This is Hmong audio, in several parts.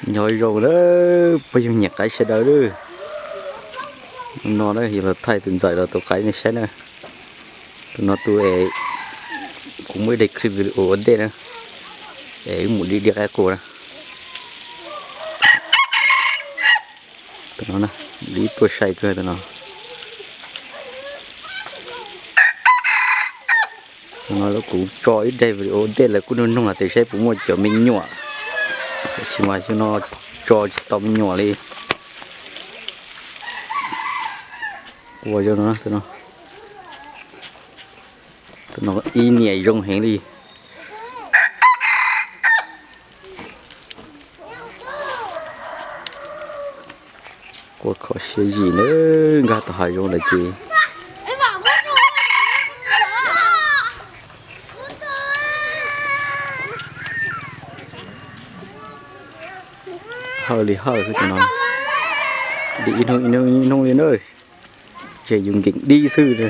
Nyob zoo na, phooj ywg nyiam qaib sawv daws na. No na yog los thaij tus ntxawm los tus qaib nej saib na. Tus no tus es kuv muaj ib daim clip video ua ntej na, es wb mus dib dib qaib qua na. Tus no na, dib tuaj sai kawg tus no. No kuv tso ib daim video ua ntej lawv kuj nug nug hais tias saib puas muaj cov me nyuam, tiam sis mas xyoo no tso tsis tau me nyuam li. Ua zoo no, tus no ib niam zoo heev li. Qua kho siab zim na, nkag tom hav zoov lawm ces hawj li hawj xwb tus no, dib ib hnub ib hnub li na, ces yus nkees dib xwb na.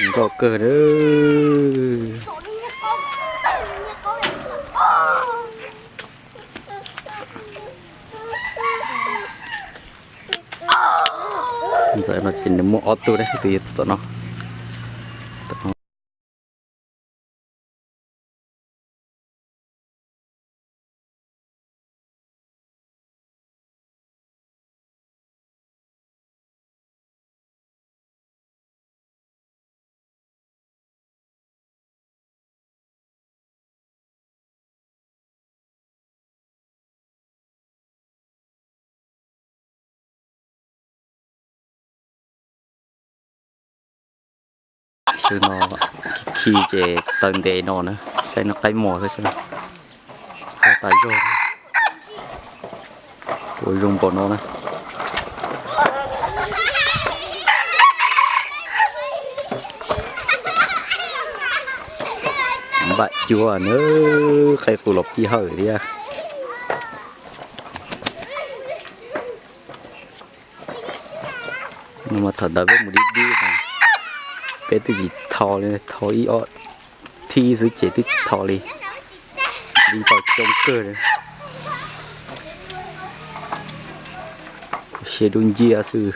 Nkauj kawg na. Ntxawm no ces nws muaj ob tug, tus yog tom no. Xyoo no khi ces taw ntev no na, saib no qaib mos xwb, hawj tas zog. Ua zoo npaum no na. Npam cuag na, qaib qus los pib hawj thiab. No mas thaum ntawd peb mus dib dib, peb twb tsis thau li, thau ib ob thib xwb ces twb tsis thau li. Dib tau coob kawg li, siab dub nciab xwb.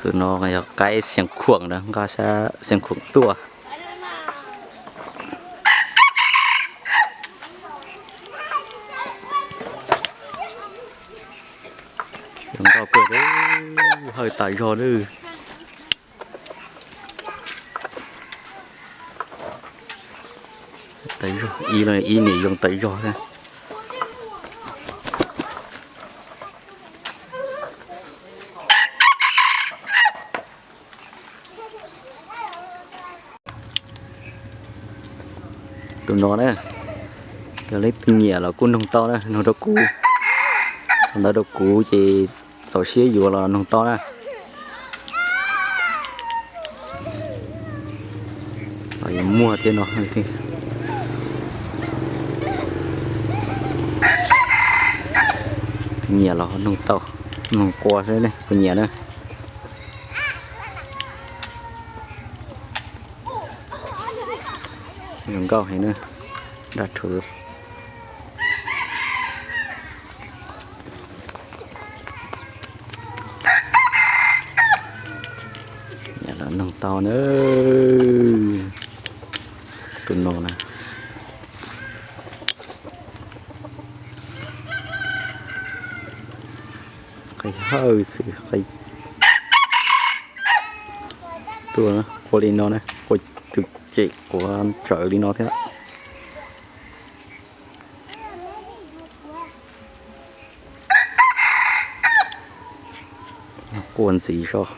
Tus no yog qaib Xiav Khuam na, nqa sab Xiav Khuam tuaj. Zoo nkauj kawg, hawj tas zog na. Ib niam zoo tas zog thiab. Tus no na, yog leej twg nyiam los kuj nug tau na, nug rau kuv, ntawd rau kuv ces txaus siab yuav los nug tau na. Los yuav muag thiab no. Tus nyiam los nug tau, nug qua xwb ne, kuv nyiam na. Zoo nkauj heev na, dab rhuv. Los nug tau na, tus no na. Qe hawj xwb, qe tuaj qua li no na, qua tus cem quav tsawv li no thiab. Qua ntxiv zog.